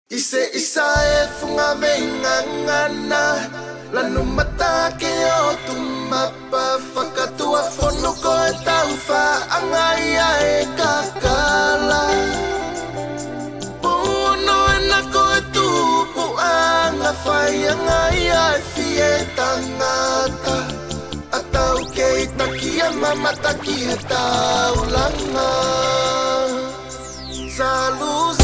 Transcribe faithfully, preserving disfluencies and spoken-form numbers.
Iseisa e fuga vei gagana, lanu mata ke o tumapa, fakatuafonu ko e tau faaga ia e kakala. Puno ena ko e tupuaga, faiaga ia e fie tagata, a tau kei taki a mamata ki he taulaga. Salu